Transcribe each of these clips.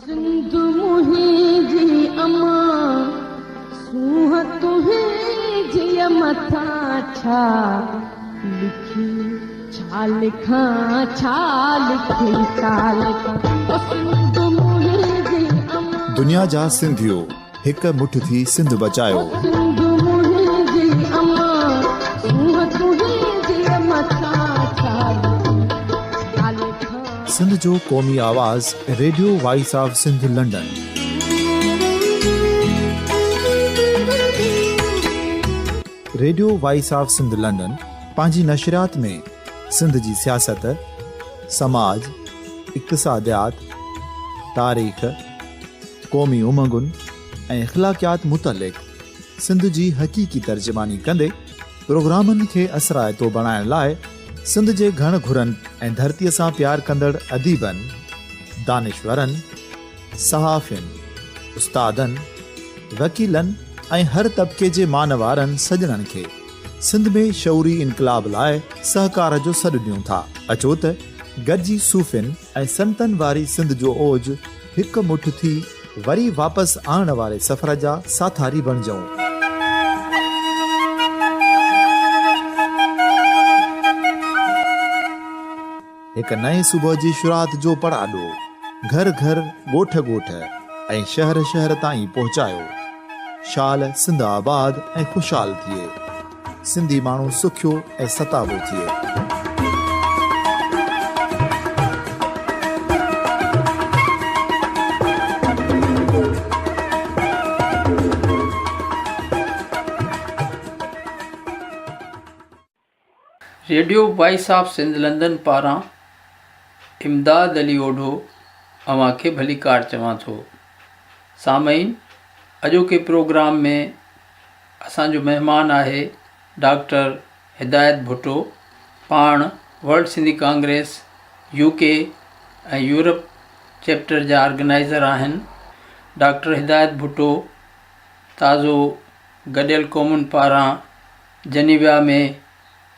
سنڌ منهنجي اما، سونهن تنهنجي مٿان ڇا لکي، ڇا لکان، ڇا لکي، ڇا لکان، او سنڌ منهنجي اما. دنيا جا سنڌيو هڪ مٺ ٿي سنڌ بچايو. او سنڌ منهنجي اما، سونهن تنهنجي مٿان ڇا لکي، ڇا لکان. سنڌ جو قومي آواز radio voice of Sindh London. Radio voice of Sindh London پنهنجي نشريات ۾ سنڌ جي سياست، سماج، اقتصاديات، تاريخ، قومي امنگن ۽ اخلاقيات متعلق سنڌ جي حقيقي ترجماني ڪندي پروگرامن کي اثرائتو بڻائڻ لاء سنڌ جي گهڻ گهرن ۽ ڌرتيء سان پيار ڪندڙ اديبن، دانشورن، صحافين، استادن، وڪيلن ۽ هر طبقي جي مان وارن سڄڻن کي سنڌ ۾ شعوري انقلاب لاء سهڪار جو سڏ ڏيون ٿا. اچو ته گڏجي صوفين ۽ سنتن واري سنڌ جو اوج هڪ مٺ ٿي وري واپس آڻڻ واري سفر جا ساٿاري بڻجون. هڪ نئين صبح جي شروعات جو پڙاڏو گهر گهر، ڳوٺ ڳوٺ ۽ شهر شهر تائين پهچايو. شال سنڌ آباد ۽ خوشحال ٿئي. سنڌي ماڻهو سکيو ۽ ستابو ٿئي. Radio voice of Sindh London پاران امداد علي اوڍو اوهان کي ڀليڪار چوان ٿو. سامعين اڄوڪي پروگرام ۾ اسان جو مهمان آهي ڊاڪٽر هدايت ڀٽو پاڻ world Sindhi congress U K ۽ Europe chapter جا آرگنائيزر آهن. ڊاڪٽر هدايت ڀٽو تازو گڏيل قومن پاران جنيوا ۾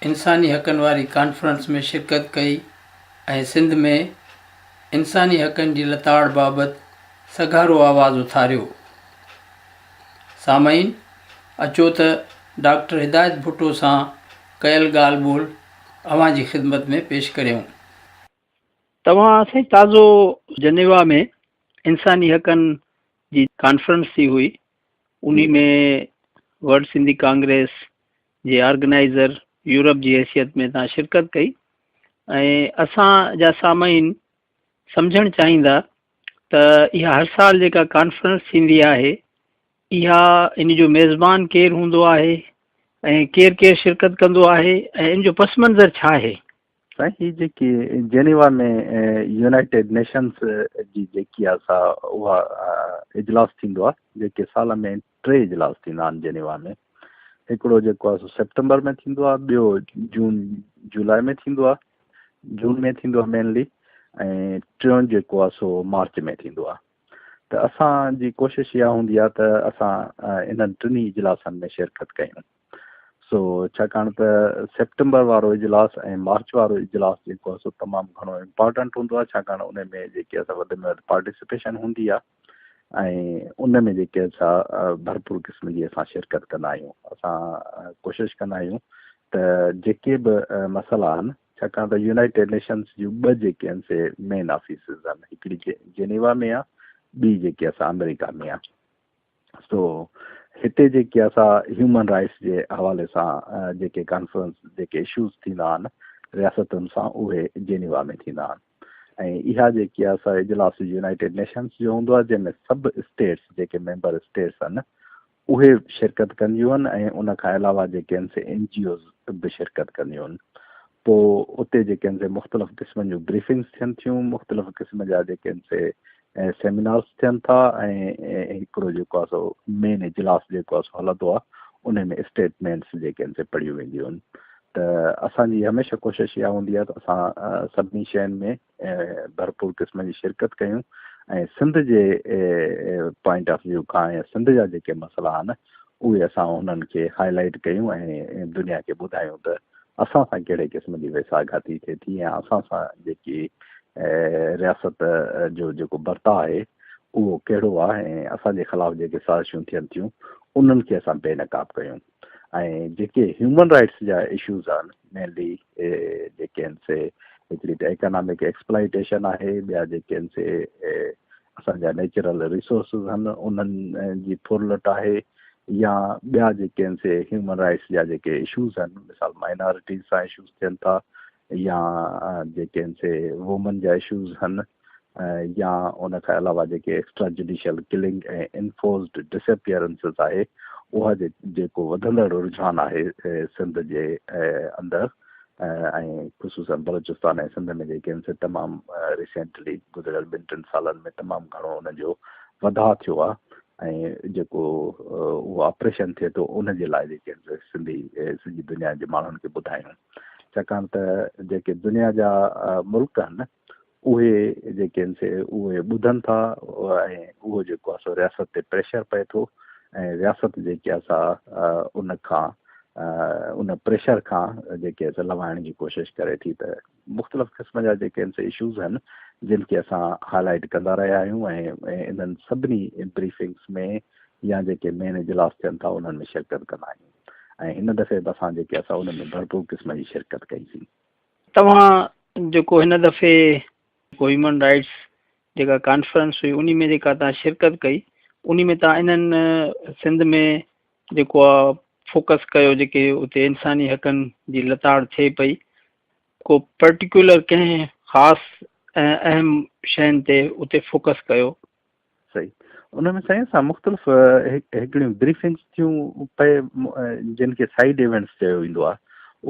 انساني حقن واري ڪانفرنس ۾ شرڪت ڪئي ۽ سنڌ ۾ انساني حقن جي لتاڙ بابت سگهارو آواز اٿاريو. سامعين! اچو ته ڊاڪٽر هدايت ڀٽو سان ڪيل ڳالهه ٻولهه اوهان جي خدمت ۾ پيش ڪريون. توهان سائين تازو جنيوا ۾ انساني حقن جي ڪانفرنس ٿي هئي انهي ۾ ورلڊ سنڌي ڪانگريس جي آرگنائيزر يورپ جي حيثيت ۾ توهان شرڪت ڪئي ۽ اسان جا سامعين سمجهڻ چاهيندا ته اها هر سال جيڪا ڪانفرنس ٿيندي آهي اها ان جو ميزبان ڪير هوندو آهي ۽ ڪير ڪير شرڪت ڪندو آهي ۽ ان جو پس منظر ڇا آهي؟ سائين هي جيڪي جينيوا ۾ يونائيٽيڊ نيشنز جي جيڪي آهي سا اها اجلاس ٿيندو آهي جيڪي سال ۾ ٽي اجلاس ٿيندا آهن جينيوا ۾ هڪڙو جيڪو آهي سو سيپٽمبر ۾ ٿيندو آهي ٻيو جون جولاء ۾ ٿيندو آهي جون ۾ ٿيندو آهي مينلي ۽ ٽيون جيڪو آهي سو مارچ ۾ ٿيندو آهي ته اسان جي ڪوشش اها هوندي آهي ته اسان انهن ٽنهي اجلاسن ۾ شرڪت ڪيون سو ڇاڪاڻ ته سيپٽمبر وارو اجلاس ۽ مارچ وارو اجلاس جيڪو آهي سو تمام گهڻو امپارٽنٽ هوندو آهي ڇاڪاڻ ان ۾ جيڪي اسان وڌ ۾ وڌ پارٽيسپيشن هوندي آهي ۽ ان ۾ جيڪي اسا ڀرپور قسم جي اسان شرڪت ڪندا آهيون اسان ڪوشش ڪندا آهيون ته جيڪي به مسئلا آهن ڇاڪاڻ ته يونائيٽيڊ نيشنز جون ٻه جيڪي آهن سي مين آفيسز آهن هڪڙي جينيوا ۾ آهي ٻي جيڪي اسان آمريڪا ۾ آهي سو هتي جيڪي اسا هيومن رائٽس جي حوالي سان جيڪي ڪانفرنس جيڪي اشوز ٿيندا آهن رياستن سان اهي جينيوا ۾ ٿيندا آهن ۽ اها جيڪي آهي سا اجلاس يونائيٽيڊ نيشنز جو هوندو آهي جنهن ۾ سڀ اسٽيٽس جيڪي ميمبر اسٽيٽس آهن اهي شرڪت ڪنديون آهن ۽ ان کان علاوه جيڪي آهن سي اين جي اوز به شرڪت ڪنديون آهن پوء اتي جيڪي آهن سي مختلف قسمن جون بريفنگس ٿين ٿيون مختلف قسم جا جيڪي آهن سي سيمينارز ٿين ٿا ۽ هڪڙو جيڪو آهي سو مين اجلاس جيڪو آهي سو هلندو آهي ان ۾ اسٽيٽمينٽس جيڪي آهن سي پڙهيون وينديون آهن ته اسان جي هميشه ڪوشش اها هوندي آهي ته اسان سڀني شين ۾ ڀرپور قسم جي شرڪت ڪيون ۽ سنڌ جي پوائنٽ آف ويو کان يا سنڌ جا جيڪي مسئلا آهن اهي اسان انهن کي هاء لائيٽ ڪيون ۽ دنيا کي ٻڌايون ته اسان سان ڪهڙي قسم جي ويساهه گهاتي ٿئي ٿي يا اسان سان جيڪي رياست جو جيڪو برتاء آهي اهو ڪهڙو آهي ۽ اسان جي خلاف جيڪي سازشون ٿين ٿيون انهن کي اسان بي نقاب ڪيون ۽ جيڪي هيومن رائٽس جا اشوز آهن مينلي جيڪي آهن سي هڪڙي ته ايڪانامڪ ايڪسپلائيٽيشن آهي ٻيا جيڪي آهن سي اسان جا نيچرل ريسورسز آهن انهن جي ڦرلٽ آهي يا ٻيا جيڪي آهن سي هيومن رائٽس جا جيڪي اشوز آهن مثال مائنارٽيز سان اشوز ٿين ٿا يا جيڪي آهن سي وومن جا اشوز آهن يا ان کان علاوه جيڪي ايڪسٽرا جڊيشل ڪلنگ ۽ انفورسڊ ڊسپيئرنسز آهي اها جيڪو وڌندڙ رجحان آهي سنڌ جي اندر ۽ خصوصن بلوچستان ۽ سنڌ ۾ جيڪي آهن سي تمام ريسينٽلي گذريل ٻن ٽن سالن ۾ تمام گهڻو ان جو وڌاء ٿيو آهي ۽ جيڪو اهو آپريشن ٿئي ٿو ان جي لاء جيڪي آهن سنڌي سڄي دنيا جي ماڻهن کي ٻڌايون ڇاڪاڻ ته جيڪي دنيا جا ملڪ آهن اهي جيڪي آهن سي اهي ٻڌن ٿا ۽ اهو جيڪو آهي سو رياست تي پريشر پئي ٿو ۽ رياست جيڪي آهي سا ان کان ان پريشر کان جيڪي آهي سو لوائڻ جي ڪوشش ڪري ٿي ته مختلف قسم جا جيڪي آهن سي اشوز آهن جن کي اسان هاء لائيٽ ڪندا رهيا آهيون ۽ انهن سڀني بريفنگس ۾ يا جيڪي مين اجلاس ٿين ٿا انهن ۾ شرڪت ڪندا آهيون ۽ هن دفعي به اسان جيڪي اسان ان ۾ ڀرپور قسم جي شرڪت ڪئي سين. توهان جيڪو هن دفعي هيومن رائيٽس جيڪا ڪانفرنس هئي انهي ۾ جيڪا توهان شرڪت ڪئي انهي ۾ توهان انهن سنڌ ۾ جيڪو آ فوڪس ڪيو جيڪي اتي انساني حقن جي لتاڙ ٿئي پئي ڪو پرٽيڪولر ڪنهن خاص ۽ اهم شين تي اتي فوڪس ڪيو. صحيح ان ۾ سائين اسان مختلف هڪڙيون بريفنگس ٿيون پئي جن کي سائيڊ ايونٽس چيو ويندو آهي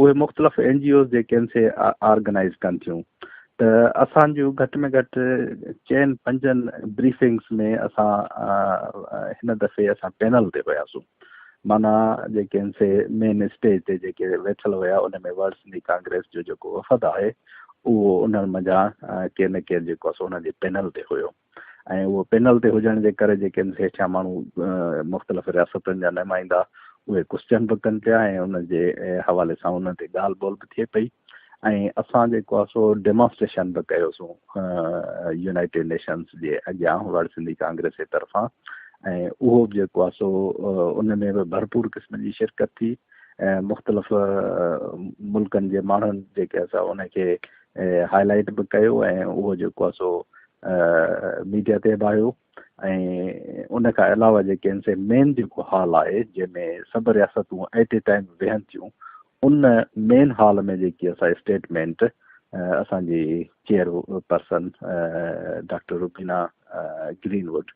اهي مختلف اين جي اوز جيڪي آهن سي آرگنائز ڪن ٿيون ته اسان جون گهٽ ۾ گهٽ چئن پنجن بريفنگس ۾ اسان هن دفعي اسان پينل تي هياسون معنيٰ جيڪي آهن سي مين اسٽيج تي جيڪي ويٺل هيا ان ۾ ورلڊ سنڌي ڪانگريس جو جيڪو وفد آهي اهو انهن منجهان ڪير نه ڪير جيڪو آهي سو انهن جي پينل تي هيو ۽ اهو پينل تي هجڻ جي ڪري جيڪي آهن هيٺيان ماڻهو مختلف رياستن جا نمائندا اهي ڪوسچن به ڪن پيا ۽ ان جي حوالي سان انهن تي ڳالهه ٻولهه به ٿئي پئي ۽ اسان جيڪو آهي سو ڊيمانسٽريشن به ڪيوسون يونائيٽيڊ نيشنس جي اڳيان ورلڊ سنڌي ڪانگريس جي طرفان ۽ اهو به جيڪو آهي سو ان ۾ به ڀرپور قسم جي شرڪت ٿي ۽ مختلف ملڪن جي ماڻهن جيڪي اسان ان کي هاء لائيٽ به ڪيو ۽ اهو جيڪو آهي سو ميڊيا تي به آيو ۽ ان کان علاوه جيڪي آهن سي مين جيڪو هال آهي جنهن ۾ سڀ رياستون ايٽ اي ٽائيم ويهن ٿيون ان مين هال ۾ جيڪي اسان اسٽيٽمينٽ اسان جي chairperson doctor Rubina Greenwood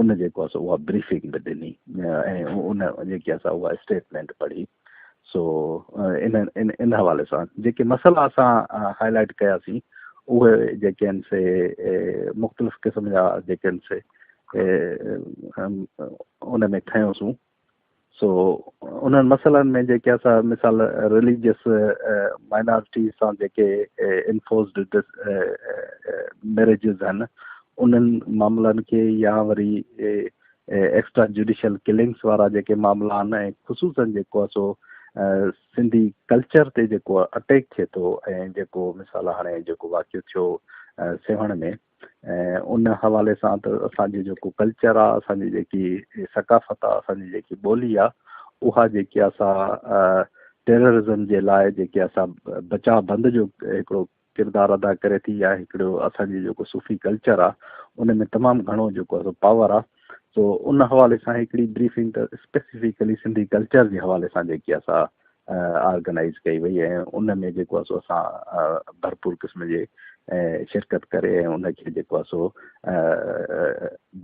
ان جيڪو آهي سو اها بريفنگ به ڏني ۽ ان جيڪي اسان اها اسٽيٽمينٽ پڙهي سو ان ان ان حوالي سان جيڪي مسئلا اسان هاء لائيٽ ڪياسين اهي جيڪي آهن سي مختلف قسم جا جيڪي آهن سي ان ۾ کنيوسون سو انهن مسئلن ۾ جيڪي اسان مثال رليجيس مائنارٽي سان جيڪي انفورسڊ ميريجز آهن انهن معاملن کي يا وري ايڪسٽرا جوڊيشل ڪلنگس وارا جيڪي معاملا آهن ۽ خصوصن جيڪو آهي سو سنڌي ڪلچر تي جيڪو اٽيڪ ٿئي ٿو ۽ جيڪو مثال هاڻي جيڪو واقعو ٿيو سيوهڻ ۾ ۽ ان حوالي سان ته اسان جو جيڪو ڪلچر آ اسان جي جيڪي ثقافت آ اسان جي جيڪي ٻولي آ اها جيڪي آ سا ٽيررزم جي لاء جيڪي آ سا بچاء بند جو هڪڙو ڪردار ادا ڪري ٿي يا هڪڙو اسان جي جيڪو صوفي ڪلچر آ ان ۾ تمام گهڻو جيڪو آ سو پاور آ سو ان حوالي سان هڪڙي بريفنگ ته اسپيسيفڪلي سنڌي ڪلچر جي حوالي سان جيڪي آ سا آرگنائيز ڪئي وئي ۽ ان ۾ جيڪو آهي سو اسان ڀرپور قسم جي شرڪت ڪري ۽ ان کي جيڪو آهي سو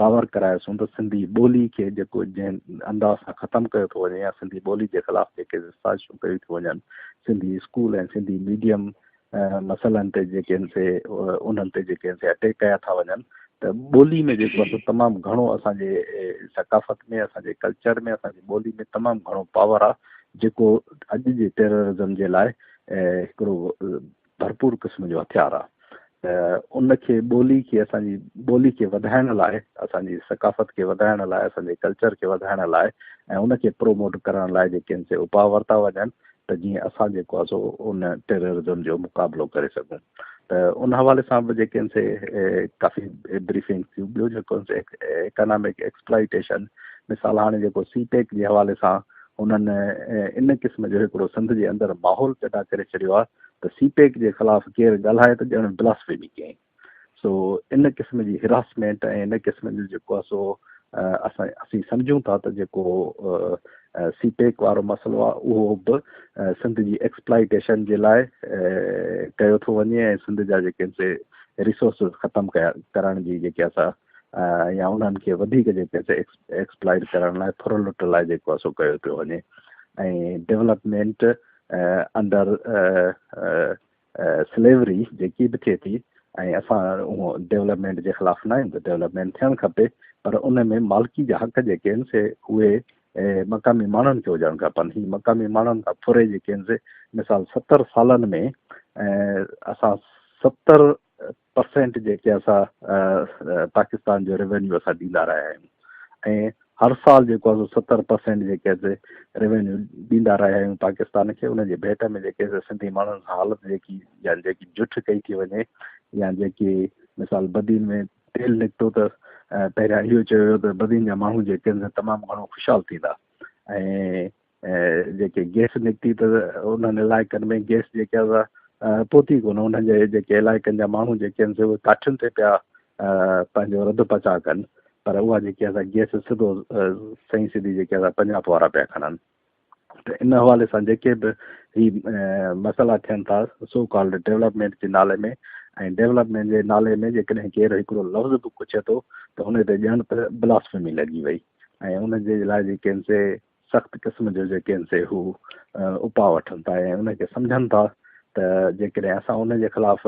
باور ڪرايوسون ته سنڌي ٻولي کي جيڪو جنهن انداز سان ختم ڪيو ٿو وڃي يا سنڌي ٻولي جي خلاف جيڪي سازشون ڪيون ٿيون وڃن سنڌي اسڪول ۽ سنڌي ميڊيم مسئلن تي جيڪي آهن سي انهن تي جيڪي آهن سي اٽيڪ ڪيا ٿا وڃن ته ٻولي ۾ جيڪو آهي سو تمام گهڻو اسان جي ثقافت ۾ اسان جي ڪلچر ۾ اسان جي ٻولي ۾ تمام گهڻو پاور آهي جيڪو اڄ جي ٽيررزم جي لاء هڪڙو ڀرپور قسم جو هٿيار آهي ته ان کي ٻولي کي اسان جي ٻولي کي وڌائڻ لاء اسان جي ثقافت کي وڌائڻ لاء اسان جي ڪلچر کي وڌائڻ لاء ۽ ان کي پروموٽ ڪرڻ لاء جيڪي آهن سي اپاء ورتا وڃن ته جيئن اسان جيڪو آهي سو ان ٽيررزم جو مقابلو ڪري سگهون. ته ان حوالي سان به جيڪي آهن سي ڪافي بريفنگ ٿيون. ٻيو جيڪو آهن سي اڪانامڪ ايڪسپلائيٽيشن، مثال هاڻي جيڪو سي پيڪ جي حوالي سان هنن ان قسم جو هڪڙو سنڌ جي اندر ماحول پيدا ڪري ڇڏيو آهي ته سي پيڪ جي خلاف ڪير ڳالهائي ته ڄڻ بلاسفيمي ڪيائين. سو ان قسم جي هراسمينٽ ۽ ان قسم جو جيڪو آهي سو اسان اسين سمجهون ٿا ته جيڪو سي پيڪ وارو مسئلو آهي اهو به سنڌ جي ايڪسپلائيٽيشن جي لاء ڪيو ٿو وڃي ۽ سنڌ جا جيڪي سي ريسورسز ختم ڪيا ڪرڻ جي جيڪي اسان يا انهن کي وڌيڪ جيڪي سي ايڪسپلائيٽ ڪرڻ لاء ڦر لٽ لاء جيڪو آهي سو ڪيو پيو وڃي ۽ ڊولپمينٽ انڊر سليوري جيڪي به ٿئي ٿي ۽ اسان اهو ڊولپمينٽ جي خلاف نه آهيون ته ڊولپمينٽ ٿيڻ کپي پر ان ۾ مالڪي جا حق جيڪي آهن سي اهي مقامي ماڻهن کي هجڻ کپن. هي مقامي ماڻهن کان ڦري جيڪي آهن سي مثال 70 سالن ۾ اسان 70 پرسينٽ جيڪي اسان پاڪستان جو ريونيو اسان ڏيندا رهيا آهيون ۽ هر سال جيڪو آهي سو 70 پرسينٽ جيڪي آهي سي ريونيو ڏيندا رهيا آهيون پاڪستان کي. ان جي ڀيٽ ۾ جيڪي سي سنڌي ماڻهن سان حالت جيڪي يا جيڪي جٺ ڪئي ٿي وڃي يا جيڪي مثال بدين ۾ تيل نڪتو ته پهريان اهو چيو ويو ته بدين جا ماڻهو جيڪي آهن سي تمام گهڻو خوشحال ٿيندا ۽ جيڪي گئس نڪتي ته انهن علائقن ۾ گئس جيڪي آهي پهتي ڪونه، انهن جي جيڪي علائقن جا ماڻهو جيڪي آهن سي اهي ڪاٺين تي پيا پنهنجو رڌ پچاء ڪن پر اها جيڪي آهي گئس سڌو سئين سڌي جيڪي آهي پنجاب وارا پيا کڻن. ته ان حوالي سان جيڪي به هي مسئلا ٿين ٿا سو ڪالڊ ڊولپمينٽ جي نالي ۾ ۽ ڊولپمينٽ جي نالي ۾ جيڪڏهن ڪير هڪڙو لفظ به ڪڇي ٿو ته ان تي ڄڻ ته بلاسفيمي لڳي وئي ۽ ان جي لاء جيڪي آهن سي سخت قسم جو جيڪي آهن سي هو اپاء وٺن ٿا ۽ ان کي سمجهن ٿا ته جيڪڏهن اسان ان جي خلاف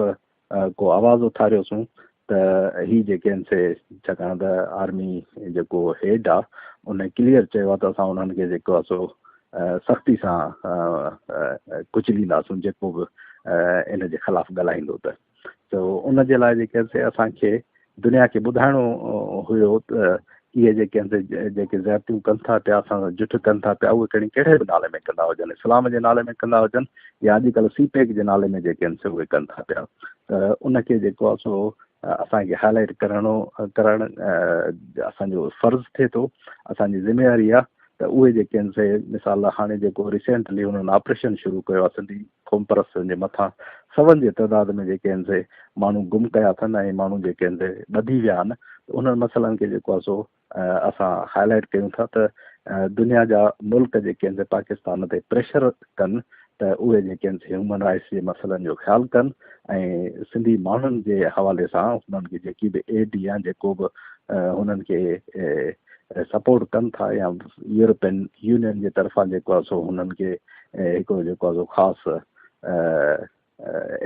ڪو آواز اٿاريوسون ته هي جيڪي آهن سي ڇاڪاڻ ته آرمي جيڪو هيڊ آ ان ڪليئر چيو آ ته اسان انهن کي جيڪو آ سو سختي سان ڪچلينداسون جيڪو به ان جي خلاف ڳالهائيندو ته سو ان جي لاء جيڪي آهن سي اسان کي دنيا کي ٻڌائڻو هيو ته اهي جيڪي آهن سي جيڪي زيادتيون ڪن ٿا پيا، اسان سان جٺ ڪن ٿا پيا، اهي کڻي ڪهڙي به نالي ۾ ڪندا هجن، اسلام جي نالي ۾ ڪندا هجن يا اڄڪلهه سي پيڪ جي نالي ۾ جيڪي آهن سي اهي ڪن ٿا پيا ته ان کي جيڪو آهي سو اسان کي هاء لائيٽ ڪرڻو ڪرڻ اسان جو فرض ٿئي ٿو، اسان جي ذميواري آهي ته اهي جيڪي آهن سي مثال هاڻي جيڪو ريسينٽلي انهن آپريشن شروع ڪيو آهي سنڌي قومپرستن جي مٿان سون جي تعداد ۾ جيڪي آهن سي ماڻهو گم ڪيا اٿن ۽ ماڻهو جيڪي آهن سي ٻڌي ويا آهن ته انهن مسئلن کي جيڪو آهي سو اسان هاء لائيٽ ڪيون ٿا ته دنيا جا ملڪ جيڪي آهن سي پاڪستان تي پريشر ڪن ته اهي جيڪي آهن سي هيومن رائٽس جي مسئلن جو خيال ڪن ۽ سنڌي ماڻهن جي حوالي سان انهن کي جيڪي به ايڊ يا جيڪو به هنن کي سپورٽ ڪن ٿا يا يورپين يونين جي طرفان جيڪو آهي سو هنن کي هڪڙو جيڪو آهي سو خاص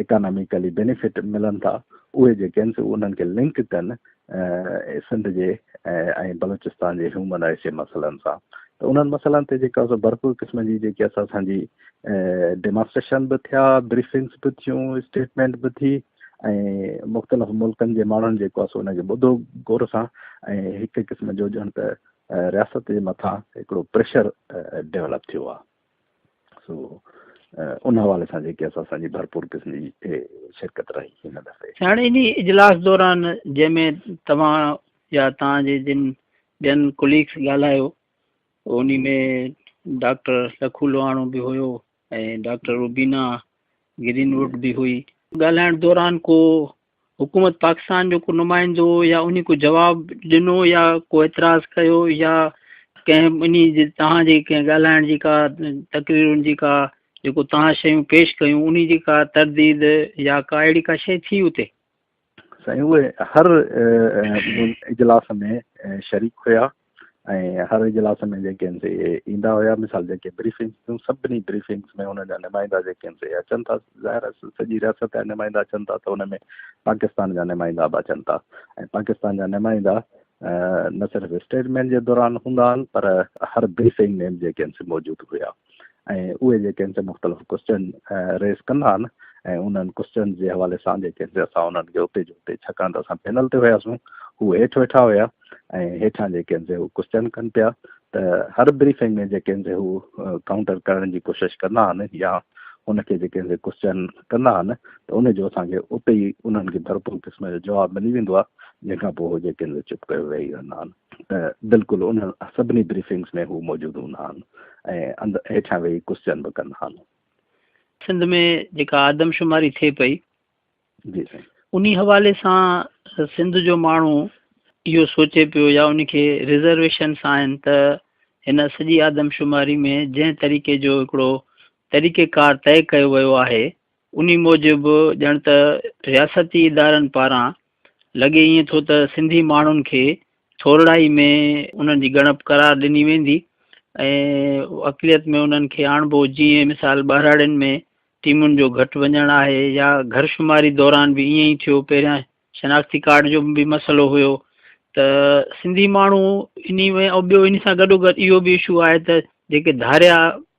اڪاناميڪلي بينيفٽ ملن ٿا اهي جيڪي آهن سي انهن کي لنڪ ڪن سنڌ جي ۽ بلوچستان جي هيومن رائٽس جي مسئلن سان ته انهن مسئلن تي جيڪا سو ڀرپور قسم جي جيڪي اسان اسان جي ڊيمانسٽريشن به ٿيا، بريفنگس به ٿيون، اسٽيٽمينٽ به ٿي ۽ مختلف ملڪن جي ماڻهن جيڪو آهي سو ان کي ٻڌو غور سان ۽ هڪ قسم جو ڄڻ ته رياست جي مٿان هڪڙو پريشر ڊيولپ ٿيو آهي. سو ان حوالي سان جيڪي اسان اسان جي ڀرپور قسم جي شرڪت رهي هن دفعي. هاڻي انهي اجلاس دوران جنهن ۾ توهان يا توهان جي جن ٻين ڪليگس ڳالهايو انهي ۾ ڊاڪٽر لکو لوهاڻو به هيو ۽ ڊاڪٽر روبينا گرين ووڊ به هئي. ڳالهائڻ دوران ڪو حڪومت پاڪستان جو ڪو نمائندو يا انهي ڪو جواب ڏنو يا ڪو اعتراض ڪيو يا ڪنهن انهي جي توهان جي ڪنهن ڳالهائڻ جي ڪا تقريرن جي ڪا جيڪو توهان شيون پيش ڪيون انهي جي ڪا ترديد يا ڪا اهڙي ڪا شيء ٿي اتي؟ سائين اهي هر اجلاس ۾ شريڪ هيا ۽ هر اجلاس ۾ جيڪي آهن سي ايندا هيا. مثال جيڪي بريفنگس ٿيون سڀني بريفنگس ۾ انهن جا نمائندا جيڪي آهن سي اچن ٿا. ظاهر آهي سڄي رياست جا نمائندا اچن ٿا ته ان ۾ پاڪستان جا نمائندا به اچن ٿا ۽ پاڪستان جا نمائندا نه صرف اسٽيٽمينٽ جي دوران هوندا آهن پر هر بريفنگ ۾ به جيڪي آهن سي موجود هيا ۽ اهي جيڪي آهن سي مختلف ڪوسچن ريز ڪندا آهن ۽ انهن ڪوسچن جي حوالي سان جيڪي آهن سي اسان انهن کي اتي جو اتي ڇاڪاڻ ته اسان پينل تي هياسون هو هيٺ ويٺا هيا ۽ هيٺان جيڪي آهن سي هو ڪوسچن ڪن پيا ته هر بريفنگ ۾ جيڪي آهن سي هو ڪائونٽر ڪرڻ جي ڪوشش ڪندا آهن يا هن کي جيڪي آهن سي ڪوسچن ڪندا آهن ته ان جو اسان کي اتي ئي انهن کي ڀرپور قسم جو جواب ملي ويندو آهي جنهن کان پوء هو جيڪي آهن سي چپ ڪيو ويهي رهندا آهن ته بلڪل انهن سڀني بريفنگس ۾ هو موجود هوندا آهن ۽ اندر هيٺيان ويهي ڪوسچن به ڪندا آهن. سنڌ ۾ جيڪا آدمشماري ٿئي پئي جي سائين. انهي حوالي سان سنڌ جو ماڻهو اهو سوچي پيو يا ان کي رزرويشنس آهن ته هن سڄي آدمشماري ۾ جنهن طريقي جو هڪڙو طريقي ڪار طئي ڪيو ويو آهي انهي موجب ڄڻ ته رياستي ادارن پاران لڳي ائين ٿو ته سنڌي ماڻهن کي ٿورڙائي ۾ انهن جي ڳڻپ قرار ڏني ويندي ۽ اقليت ۾ انهن کي آڻبو جيئن مثال ٻهراڙين ۾ ٽيمن جو گهٽ وڃڻ آهي يا گهر شماري دوران به ائين ئي ٿيو پهريان شناختي ڪارڊ جو به مسئلو هيو ته سنڌي ماڻهو انهي ۾ ۽ ٻيو انهي سان گڏو گڏ اهو به اشو آهي ته جيڪي ڌاريا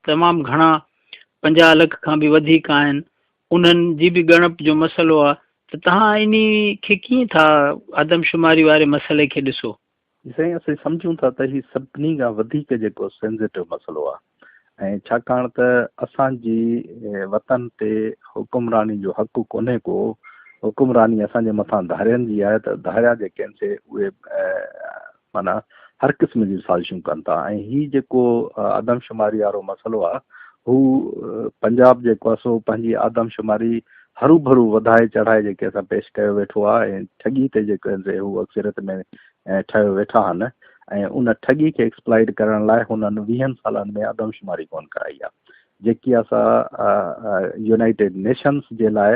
تمام گهڻا 50 لک کان به وڌيڪ آهن انهن جي به ڳڻپ جو مسئلو آهي ته توهان انهي کي ڪيئن ٿا آدمشماري واري مسئلي کي ڏسو؟ جي سائين اسين سمجهون ٿا ته هي سڀني کان وڌيڪ جيڪو سينسيٽو مسئلو آهي ۽ ڇاڪاڻ ته اسان جي وطن تي حڪمراني جو حق ڪونهي ڪو حڪمراني اسان جي مٿان ڌارين جي آهي ته ڌاريا جيڪي آهن سي اهي معنيٰ هر قسم جون سازشون ڪن ٿا ۽ هي جيڪو آدمشماري وارو مسئلو آهي هو پنجاب جيڪو آهي سو پنهنجي آدمشماري هروڀرو وڌائي چڙهائي جيڪي اسان پيش ڪيو ويٺو آهي ۽ ٺڳي تي جيڪو آهن سي هو اڪثريت ۾ ٺهيو ويٺا آهن ۽ ان ٺڳي کي ايڪسپلائيٽ ڪرڻ لاء هنن ويهن سالن ۾ آدمشماري ڪونه ڪرائي آهي جيڪي آ سا يونائيٽيڊ نيشنس جي لاء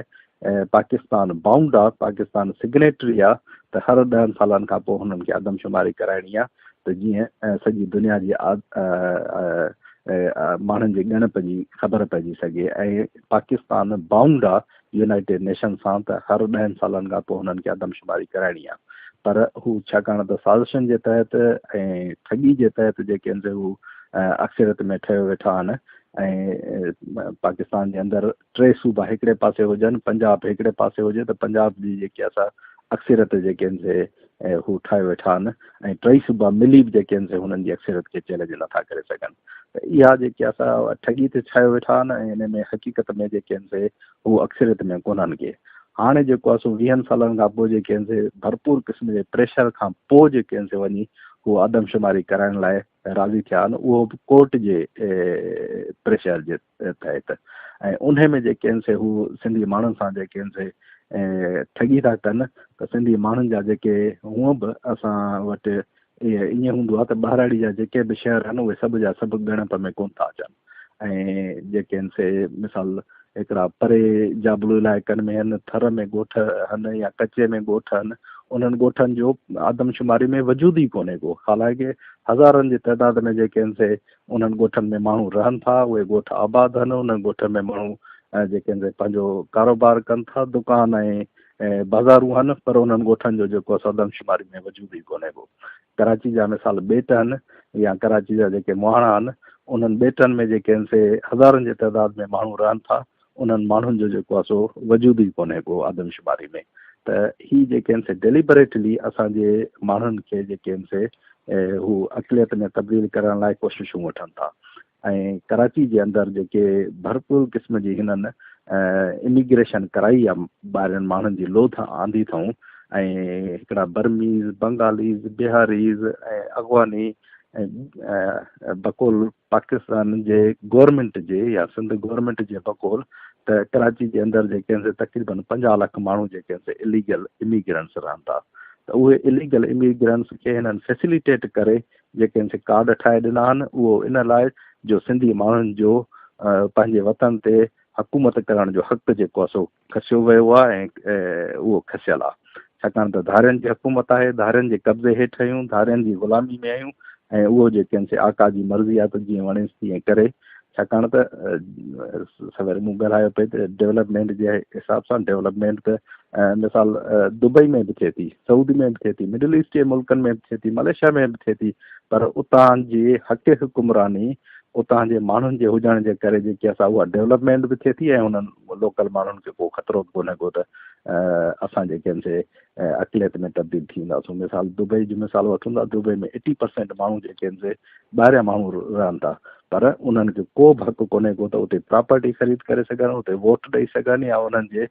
پاڪستان بائونڊ آ پاڪستان سگنيٽري آ ته هر ڏهن سالن کان پوء هنن کي آدمشماري ڪرائڻي آ ته جيئن سڄي دنيا جي ماڻهن جي ڳڻپ جي خبر پئجي سگهي ۽ پاڪستان بائونڊ آ يونائيٽيڊ نيشن سان ته هر ڏهن سالن کان پوء هنن کي آدمشماري ڪرائڻي آ پر هو ڇاڪاڻ ته سازشن جي تحت ۽ ٺڳي جي تحت جيڪي آهن سي هو اڪثريت ۾ ٺهيو ويٺا آهن ۽ پاڪستان جي اندر ٽي صوبا هڪڙي پاسي هجن، پنجاب هڪڙي پاسي هجي ته پنجاب جي جيڪي آ سا اڪثريت جيڪي آهن سي هو ٺاهي ويٺا آهن ۽ ٽئي صوبا ملي به جيڪي آهن سي هنن جي اڪثريت کي چئلينج نٿا ڪري سگهن ته اها جيڪي آ سا ٺڳي تي ڇايو ويٺا آهن ۽ ان ۾ حقيقت ۾ جيڪي آهن سي هو اڪثريت ۾ ڪونهن ڪي هاڻي جيڪو آ سو ويهن سالن کان پوء جيڪي آهن سي ڀرپور قسم جي پريشر کان پوء جيڪي آهن سي وڃي هو آدمشماري ڪرائڻ لاء راضي ٿيا آهن اهو به ڪورٽ جي پريشر جي تحت ۽ انهي ۾ جيڪي آهن سي هو سنڌي ماڻهن سان جيڪي آهن سي ٺڳي ٿا ڪن ته سنڌي ماڻهن جا جيڪي هونء به اسان وٽ ائين هوندو آهي ته ٻهراڙي جا جيڪي به شهر آهن اهي سڀ جا سڀ ڳڻپ ۾ ڪونه ٿا اچن ۽ جيڪي آهن سي مثال هڪڙا پري جابلو علائقن ۾ آهن ٿر ۾ ڳوٺ آهن يا ڪچي ۾ ڳوٺ آهن انهن ڳوٺن جو آدمشماري ۾ وجود ئي ڪونهي ڪو حالانڪه هزارن جي تعداد ۾ جيڪي آهن سي انهن ڳوٺن ۾ ماڻهو رهن ٿا، اهي ڳوٺ آباد آهن، انهن ڳوٺن ۾ ماڻهو جيڪي آهن سي پنهنجو ڪاروبار ڪن ٿا، دڪان ۽ بازارون آهن پر انهن ڳوٺن جو جيڪو آهي سو آدمشماري ۾ وجود ئي ڪونهي ڪو. ڪراچي جا مثال ٻيٽ آهن يا ڪراچي جا جيڪي مهاڻا آهن، انهن ٻيٽن ۾ جيڪي آهن سي هزارن جي تعداد ۾ ماڻهو رهن ٿا، انهن ماڻهن جو جيڪو آهي سو وجود ئي ڪونهي ڪو آدمشماري ۾ ته هي جيڪي آهن سي ڊيليبريٽلي اسان جي ماڻهن کي جيڪي آهن سي هو اقليت ۾ تبديل ڪرڻ لاء ڪوششون وٺن ٿا ۽ ڪراچي جي اندر جيڪي ڀرپور قسم جي هنن اميگريشن ڪرائي آهي ٻاهرين ماڻهن جي لوڌ آندي اٿئون ۽ هڪڙا برميز بنگاليز بهاريز ۽ اغواني ۽ بقول پاڪستان جي گورنمينٽ جي يا سنڌ گورنمينٽ جي بقول ته ڪراچي جي اندر جيڪي آهن سي تقريبن 50 لک ماڻهو جيڪي آهن سي اليگل اميگرنٽس رهن ٿا ته اهي اليگل اميگرنٽس کي هنن فيسليٽيٽ ڪري جيڪي آهن سي ڪارڊ ٺاهي ڏنا آهن اهو ان لاء جو سنڌي ماڻهن جو پنهنجي وطن تي حڪومت ڪرڻ جو حق جيڪو آهي سو کسيو ويو آهي ۽ اهو کسيل آهي ڇاڪاڻ ته ڌارين جي حڪومت آهي، ڌارين جي قبضي هيٺ آهيون، ڌارين جي غلامي ۾ آهيون ۽ اهو جيڪي آهن سي آقا جي مرضي آهي ته جيئن وڻيس تيئن ڪري ڇاڪاڻ ته سوير مون ڳالهايو پئي ته ڊولپمينٽ جي حساب سان ڊولپمينٽ ته مثال دبئي ۾ به ٿئي ٿي، سعودي ۾ به ٿئي ٿي، مڊل ايسٽ جي ملڪن ۾ به ٿئي ٿي، ملائيشيا ۾ به ٿئي ٿي پر اتان جي حق حڪمراني اتان جي ماڻهن جي هجڻ جي ڪري جيڪي آهي سا اها ڊولپمينٽ به ٿئي ٿي ۽ انهن لوڪل ماڻهن کي ڪو خطرو به ڪونهي ڪو ته اسان جيڪي آهن سي اقليت ۾ تبديل ٿي وينداسون مثال دبئي جو مثال وٺون ٿا دبئي ۾ ايٽي پرسينٽ ماڻهو جيڪي آهن سي ٻاهريان ماڻهو رهن ٿا پر انهن کي ڪو به حق ڪونهي ڪو ته اتي پراپرٽي خريد ڪري سگهن، اتي ووٽ ڏئي سگهن يا انهن جي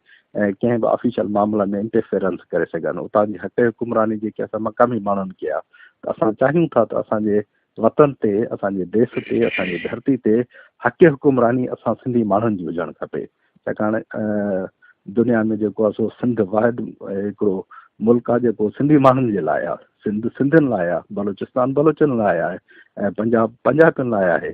ڪنهن به آفيشل معاملن ۾ انٽرفيئرنس ڪري سگهن. اتان جي حق حڪمراني جيڪي اسان مقامي ماڻهن کي آهي ته اسان چاهيون ٿا ته اسان جي وطن تي، اسان جي ديس تي، اسان جي ڌرتي تي حق حڪمراني اسان سنڌي ماڻهن جي هجڻ کپي. ڇاڪاڻ دنيا ۾ جيڪو آهي سو سنڌ واحد هڪڙو ملڪ آهي جيڪو سنڌي ماڻهن جي لاء آهي، سنڌ سنڌين لاء آهي، بلوچستان بلوچن لاء آهي ۽ پنجاب پنجابين لاء آهي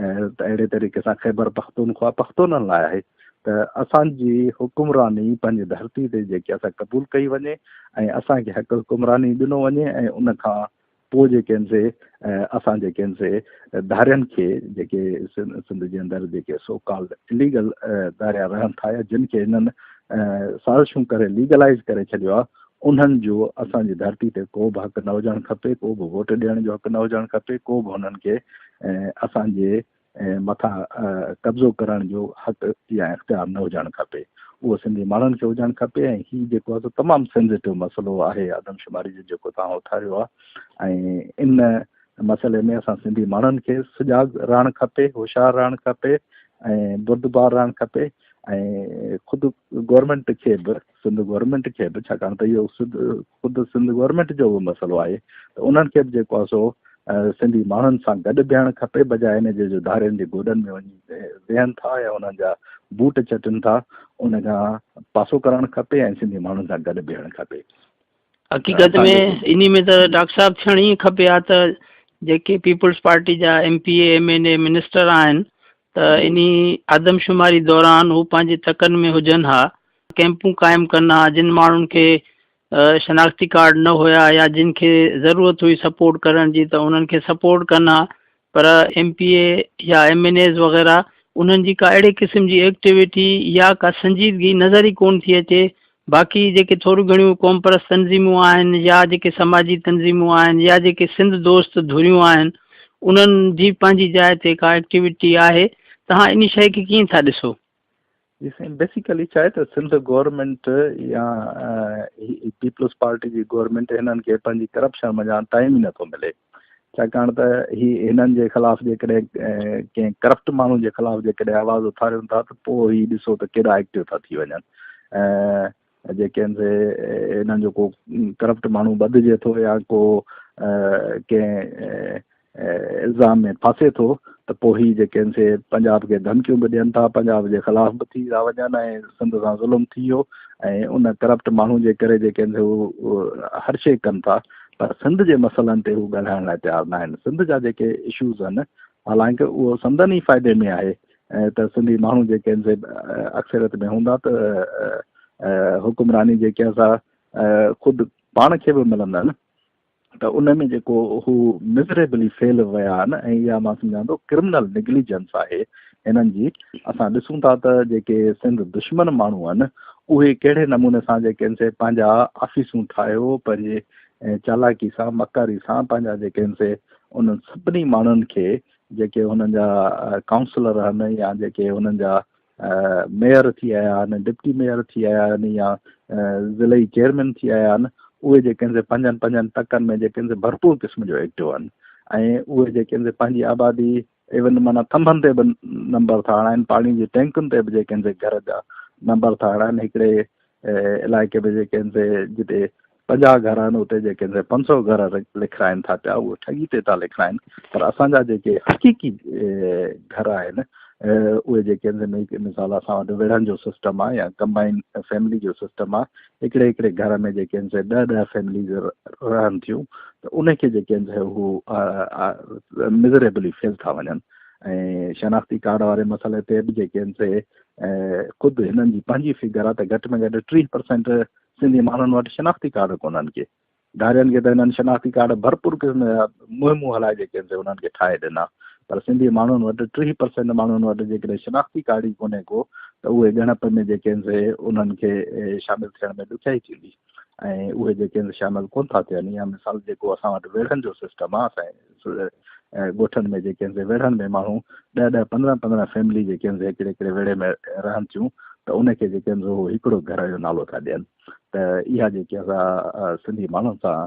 ۽ اهڙي طريقي سان خيبر پختونخوا پختونن لاء آهي ته اسان جي حڪمراني پنهنجي ڌرتي تي جيڪي اسان قبول ڪئي وڃي ۽ اسان کي حق حڪمراني ڏنو وڃي ۽ ان کان پوء جيڪي آهن سي اسان جيڪي آهن سي ڌارين کي جيڪي سنڌ جي اندر جيڪي سو ڪالڊ اليگل ڌاريا رهن ٿا يا جن کي هنن سازشون ڪري ليگلائز ڪري ڇڏيو آهي انهن جو اسان جي ڌرتي تي ڪو به حق نه هجڻ کپي، ڪو به ووٽ ڏيڻ جو حق نه هجڻ کپي، ڪو به هنن کي اسان جي مٿان قبضو ڪرڻ جو حق يا اختيار نه هجڻ کپي. اهو سنڌي ماڻهن کي هجڻ کپي ۽ هي جيڪو آهي سو تمام سينسيٽو مسئلو آهي آدمشماري جو جيڪو توهان اٿاريو آهي ۽ ان مسئلي ۾ اسان سنڌي ماڻهن کي سجاڳ رهڻ کپي، هوشيار رهڻ کپي ۽ بردبار رهڻ کپي ۽ خود گورنمينٽ کي به سنڌ گورنمينٽ کي به ڇاڪاڻ ته اهو خود سنڌ گورنمينٽ جو به مسئلو آهي ته انهن کي به جيڪو آهي سو سنڌي ماڻهن سان گڏ بيهڻ کپي بجاء ان جي جو ڌارين جي گوڏن ۾ وڃي ويهن ٿا يا انهن جا بوٽ چٽن ٿا ان کان پاسو ڪرڻ کپي ۽ سنڌي ماڻهن سان گڏ بيهڻ کپي. حقيقت ۾ انهي ۾ ته ڊاڪٽر صاحب ٿيڻ ائين کپي ها ته جيڪي پيپلز پارٽي جا M P A, M N A, minister آهن ته انهي آدمشماري دوران هو پنهنجي تڪن ۾ هجن ها، ڪئمپون قائم ڪن ها، جن ماڻهن کي شناختي ڪارڊ نه هيا يا جن کي ضرورت هئي سپورٽ ڪرڻ جي ته انهن کي سپورٽ ڪن ها پر ايم پي اي يا ايم اين ايز وغيره انهن جي ڪا اهڙي قسم جي ايڪٽيوٽي يا ڪا سنجيدگي نظر ئي ڪونه ٿي اچي. باقي جيڪي ٿوريون گهڻيون قومپرست تنظيمون آهن يا جيڪي سماجي تنظيمون آهن يا جيڪي سنڌ دوست ڌريون آهن انهن جي پنهنجي جاء تي ڪا ايڪٽيوٽي آهي. توهان انهي شيء کي ڪيئن ٿا ڏسو؟ جي سائين بيسيڪلي ڇا آهي ته سنڌ گورنمينٽ يا پيپلز پارٽي جي گورنمينٽ هنن کي پنهنجي ڪرپشن منجهان ٽائيم ئي نٿو ملي ڇاڪاڻ ته هي هنن جي خلاف جيڪڏهن ڪنهن ڪرپٽ ماڻهو جي خلاف جيڪڏهن آواز اٿارين ٿا ته پوء هي ڏسو ته ڪيڏا ايڪٽو ٿا ٿي وڃن جيڪي آهن سي هنن جو ڪو ڪرپٽ ماڻهو ٻڌجي ٿو يا ڪو ڪنهن الزام ۾ ڦاسي ٿو ته پوء هي جيڪي آهن سي پنجاب کي ڌمڪيون به ڏين ٿا، پنجاب جي خلاف به ٿي ٿا وڃن ۽ سنڌ سان ظلم ٿي ويو ۽ ان ڪرپٽ ماڻهو جي ڪري جيڪي آهن سي هو هر شيء ڪن ٿا پر سنڌ جي مسئلن تي هو ڳالهائڻ لاء تيار نه آهن. سنڌ جا جيڪي اشوز آهن حالانڪه اهو سندن ئي فائدي ۾ آهي ته سنڌي ماڻهو جيڪي آهن سي اڪثريت ۾ هوندا ته حڪمراني جيڪي آهي سا خود پاڻ کي به ملندن. ته ان ۾ جيڪو هو مزريبلي فيل ويا آهن ۽ اها مان سمجهان ٿو ڪرمنل نگليجنس آهي هنن جي. اسان ڏسون ٿا ته جيڪي سنڌ دشمن ماڻهو آهن اهي ڪهڙي نموني سان جيڪي آهن سي پنهنجا آفيسون ٺاهيو پنهنجي چالاڪي سان مڪاري سان پنهنجا جيڪي آهن سي انهن سڀني ماڻهن کي جيڪي هنن جا ڪائونسلر آهن يا جيڪي هنن جا ميئر ٿي آيا آهن، ڊپٽي ميئر ٿي آيا آهن يا ضلعي چيئرمين ٿي آيا آهن، اهي جيڪي آهن سي پنهنجن پنهنجن تڪن ۾ جيڪي آهن سي ڀرپور قسم جو ايڪٽو آهن ۽ اهي جيڪي آهن سي پنهنجي آبادي ايون معنيٰ ٿنڀن تي به نمبر ٿا هڻائن، پاڻي جي ٽينڪن تي به جيڪي آهن سي گهر جا نمبر ٿا هڻائن، هڪڙي علائقي ۾ جيڪي آهن سي جتي 50 گهر آهن اتي جيڪي آهن سي 500 گهر لکرائن ٿا پيا، اهي ٺڳي تي ٿا لکرائن پر اسان جا جيڪي حقيقي گهر آهن اهي جيڪي آهن سي مثال اسان وٽ ويڙهن جو سسٽم آهي يا ڪمبائن فيملي جو سسٽم آهي، هڪڙي هڪڙي گهر ۾ جيڪي آهن سي ڏهه ڏهه فيمليز رهن ٿيون ته ان کي جيڪي آهن سي هو مزريبلي فيل ٿا وڃن ۽ شناختي ڪارڊ واري مسئلي تي به جيڪي آهن سي خود هنن جي پنهنجي فگر آهي ته گهٽ ۾ گهٽ 30% سنڌي ماڻهن وٽ شناختي ڪارڊ ڪونهن ڪي. ڌارين کي ته هنن شناختي ڪارڊ ڀرپور قسم جا مهمون هلائي جيڪي آهن سي انهن کي ٺاهي ڏنا پر سنڌي ماڻهن وٽ 30% ماڻهن وٽ جيڪڏهن شناختي ڪارڊ ئي ڪونهي ڪو ته اهي ڳڻپ ۾ جيڪي آهن سي انهن کي شامل ٿيڻ ۾ ڏکيائي ٿيندي ۽ اهي جيڪي آهن سي شامل ڪونه ٿا ٿين يا مثال جيڪو اسان وٽ ويڙهن جو سسٽم آهي اسان ڳوٺن ۾ جيڪي آهن سي ويڙهن ۾ ماڻهو ڏهه ڏهه پندرهن پندرهن فيملي جيڪي آهن سي هڪڙي هڪڙي ويڙهي ۾ رهن ٿيون ته ان کي جيڪي آهن سو هو هڪڙو گهر جو نالو ٿا ڏين ته اها جيڪي اسان سنڌي ماڻهن سان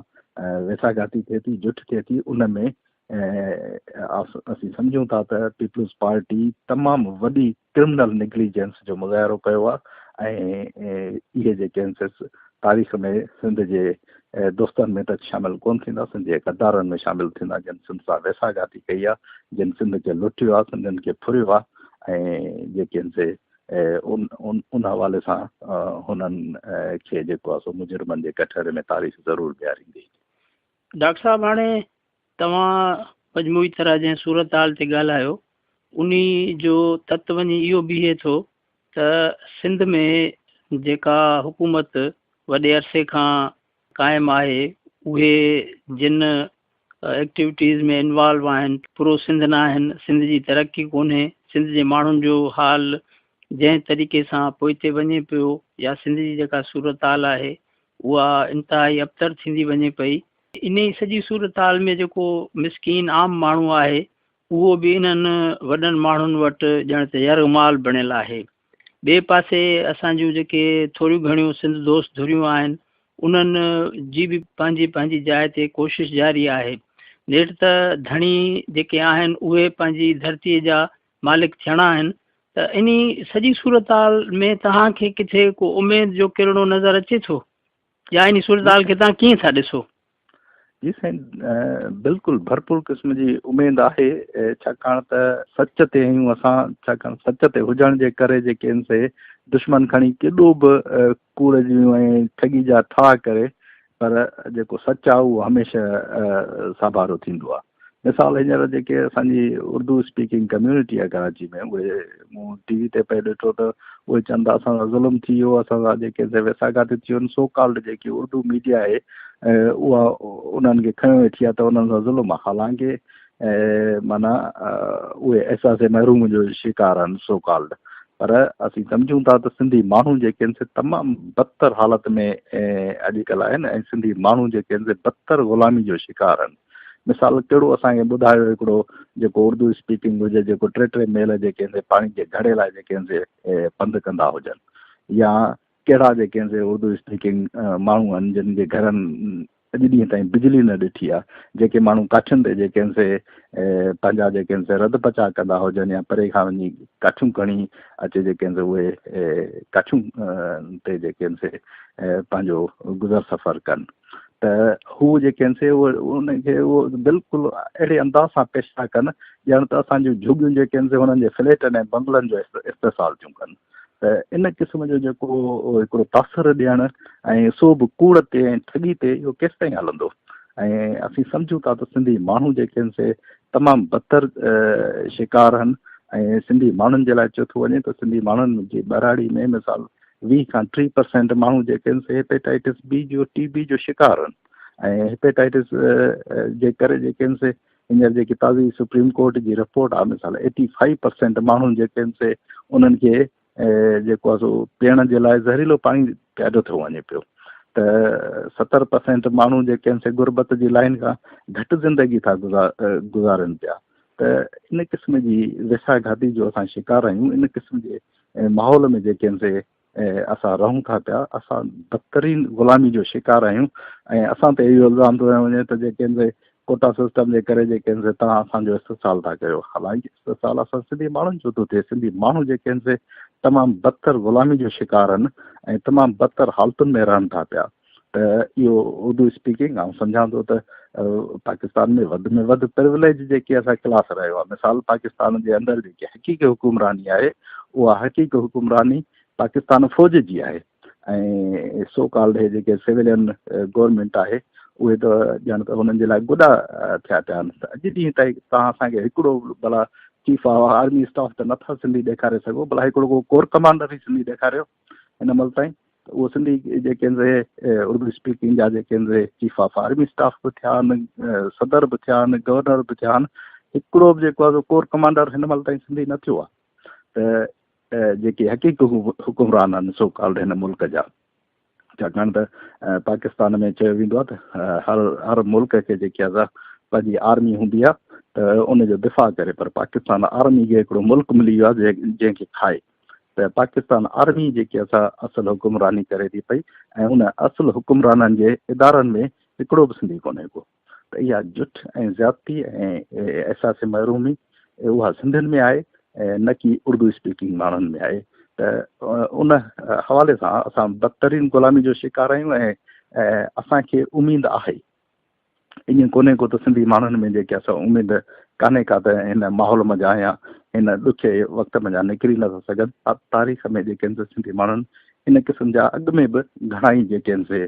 ويساگهاتي ٿئي ٿي جٺ ٿئي ٿي ان ۾ اسين سمجهون ٿا ته پيپلز پارٽي تمام وڏي ڪرمنل نيگليجنس جو مظاهرو ڪيو آهي ۽ اهي جيڪي آهن سي تاريخ ۾ سنڌ جي دوستن ۾ ته شامل ڪونه ٿيندا، سنڌ جي غدارن ۾ شامل ٿيندا، جن سنڌ سان ويساهه گهاتي ڪئي آهي، جن سنڌ کي لٽيو آهي، سنڌين کي ڦريو آهي ۽ جيڪي آهن سي ان ان حوالي سان هنن کي جيڪو آهي سو مجرمن جي ڪٽهڙي ۾ تاريخ ضرور بيهاريندي. ڊاڪٽر صاحب هاڻي توهان مجموعي طرح جنهن صورتحال تي ڳالهايو انهي جو تت وڃي اهو بيهي ٿو ته سنڌ ۾ جيڪا حڪومت وڏي عرصي کان قائم آهي اهي جن ايڪٽيوٽيز ۾ انوالو آهن پرو سنڌ نه آهن سنڌ جي ترقي ڪونهي سنڌ جي ماڻهن جو حال جنهن طريقي سان پوئتي وڃي پيو يا سنڌ جي جيڪا صورتحال آهي اها انتهائي ابتر ٿيندي وڃي پئي. انهي سڄي صورتحال ۾ جيڪو مسڪين عام ماڻهو آهي اهو به انهن وڏن ماڻهن وٽ ڄڻ ته يرغمال بڻيل آهي. ٻئي پاسي اسان جون جيڪي ٿوريون گهڻيون سنڌ دوست ڌريون آهن انهن جي به پنهنجي پنهنجي جاء تي ڪوشش جاري آهي. نيٺ ته ڌڻي جيڪي آهن اهي پنهنجي ڌرتيء جا مالڪ ٿيڻا آهن ته انهي سڄي صورتحال ۾ توهان کي ڪٿي ڪو اميد جو ڪرڻو نظر اچي ٿو يا انهي صورتحال کي توهان ڪيئن ٿا ڏسو؟ جي سائين بلڪل ڀرپور قسم جي اميد آهي ڇاڪاڻ ته سچ تي آهيون اسان ڇاڪاڻ سچ تي هجڻ جي ڪري جيڪي آهن سي دشمن کڻي ڪيڏو به ڪوڙ جون ۽ ٺڳي جا ٺاهه ڪري پر جيڪو سچ آهي اهو هميشه ساڀارو ٿيندو آهي مثال هينئر جيڪي اسان جي اردو اسپيڪنگ ڪميونٽي آهي ڪراچي ۾ اهي مون ٽي وي تي پئي ڏٺو ته اهي چون ٿا اسان سان ظلم ٿي ويو اسان سان جيڪي سي ويساگهاتي ٿي ويو سو ڪالڊ جيڪي اردو ميڊيا آهي اها انهن کي کنيو ويٺي آهي ته انهن سان ظلم آهي حالانڪه معنيٰ اهي احساس محروم جو شڪار آهن سو ڪالڊ پر اسين سمجهون ٿا ته سنڌي ماڻهو جيڪي آهن سي تمام بدتر حالت ۾ اڄڪلهه آهن ۽ سنڌي ماڻهو جيڪي آهن سي بدتر غلامي جو شڪار آهن مثال ڪهڙو اسان کي ٻڌايو هڪڙو جيڪو اردو اسپيڪنگ هجي جيڪو ٽي ٽي ميل جيڪي آهن سي پاڻي جي گهڙي لاء جيڪي آهن سي پنڌ ڪندا هجن يا ڪهڙا جيڪي آهن سي اردو اسپيڪنگ ماڻهو آهن جن جي گهرن اڄ ڏينهن تائين بجلي نه ڏٺي آهي جيڪي ماڻهو ڪاٺين تي جيڪي آهن سي پنهنجا جيڪي آهن سي رڌ پچاء ڪندا هجن يا پري کان وڃي ڪاٺيون کڻي اچي جيڪي آهن سي اهي ڪاٺيون تي جيڪي آهن سي پنهنجو گذر سفر ڪن ته هو جيڪي آهن سي اهي ان کي اهو بلڪل اهڙي انداز سان پيش ٿا ڪن ڄڻ ته اسان جون جهڳيون جيڪي آهن سي هنن جي فليٽن ۽ بنگلن جو استحصال ٿيون ڪن ته ان قسم جو جيڪو هڪڙو تاثر ڏيڻ ۽ سو به ڪوڙ تي ۽ ٺڳي تي اهو ڪيستائين هلندو ۽ اسين سمجهون ٿا ته سنڌي ماڻهو جيڪي آهن سي تمام بدتر شڪار آهن ۽ سنڌي ماڻهن جي لاء چيو ٿو وڃي ته سنڌي ماڻهن جي ٻهراڙي ۾ مثال 20 کان 30 پرسينٽ ماڻهو جيڪي آهن سي هيپيٽائٽس بي جو ٽي بي جو شڪار آهن ۽ هيپيٽائٽس جي ڪري جيڪي آهن سي هينئر جيڪي تازي سپريم ڪورٽ جي رپورٽ آهي مثال 85 پرسينٽ ماڻهو جيڪي آهن سي انهن کي جيڪو آهي سو پيئڻ جي لاء زهريلو پاڻي پياريو ٿو وڃي پيو ته 70 پرسينٽ ماڻهو جيڪي آهن سي غربت جي لائن کان گهٽ زندگي ٿا گذارن پيا ته ان قسم جي ويساهه گهاتي جو اسان شڪار آهيون ان قسم جي ماحول ۾ جيڪي آهن سي اسان رهون ٿا پيا اسان بدترين غلامي جو شڪار آهيون ۽ اسان تي اهو الزام ٿو هنيو وڃي ته جيڪي آهن سي ڪوٽا سسٽم جي ڪري جيڪي آهن سي توهان اسان جو استحصال ٿا ڪيو حالانڪه استحصال اسان سنڌي ماڻهن جو ٿو ٿئي سنڌي ماڻهو جيڪي آهن سي تمام بدتر غلامي جو شڪار آهن ۽ تمام بدتر حالتن ۾ رهن ٿا پيا ته اهو اردو اسپيڪنگ آئون سمجهان ٿو ته پاڪستان ۾ وڌ ۾ وڌ پروليج جيڪي اسان ڪلاس رهيو آهي مثال پاڪستان جي اندر جيڪي حقيقي حڪمراني آهي اها حقيقي حڪمراني پاڪستان فوج جي آهي ۽ سو ڪالڊ هي جيڪي سويلين گورنمينٽ آهي اهي ته ڄڻ ته هنن جي لاء گڏا ٿيا پيا آهن ته اڄ ڏينهن تائين توهان اسان کي هڪڙو ڀلا چيف آف آرمي اسٽاف ته نٿا سنڌي ڏيکاري سگهو ڀلا هڪڙو ڪو ڪور ڪمانڊر ئي سنڌي ڏيکاريو هن مهل تائين ته اهو سنڌي جيڪي آهن سي اردو اسپيڪنگ جا جيڪي آهن سي چيف آف آرمي اسٽاف به ٿيا آهن صدر به ٿيا آهن گورنر به ٿيا آهن هڪڙو به جيڪو آهي ڪور ڪمانڊر هن مهل تائين سنڌي نه ٿيو آهي ته جيڪي حقيقي حڪمران آهن سو ڪالڊ هن ملڪ جا ڇاڪاڻ ته پاڪستان ۾ چيو ويندو آهي ته هر هر ملڪ کي جيڪي آهي پنهنجي آرمي هوندي آهي ته ان جو دفاع ڪري پر پاڪستان آرمي کي هڪڙو ملڪ ملي ويو آهي جنهن کي کائي ته پاڪستان آرمي جيڪي اسان اصل حڪمراني ڪري ٿي پئي ۽ ان اصل حڪمرانن جي ادارن ۾ هڪڙو به سنڌي ڪونهي ڪو ته اها جٺ ۽ زيادتي ۽ احساس محرومي اها سنڌين ۾ آهي نه ڪي اردو اسپيڪنگ ماڻهن ۾ آهي ته ان حوالي سان اسان بدترين غلامي جو شڪار آهيون ۽ اسان کي اميد آهي ائين ڪونهي ڪو ته سنڌي ماڻهن ۾ جيڪي اسان اميد ڪانهي ڪا ته هن ماحول منجهان يا هن ڏکئي وقت منجهان نڪري نٿا سگهن. تاريخ ۾ جيڪي آهن سي سنڌي ماڻهن ان قسم جا اڳ ۾ به گهڻا ئي جيڪي آهن سي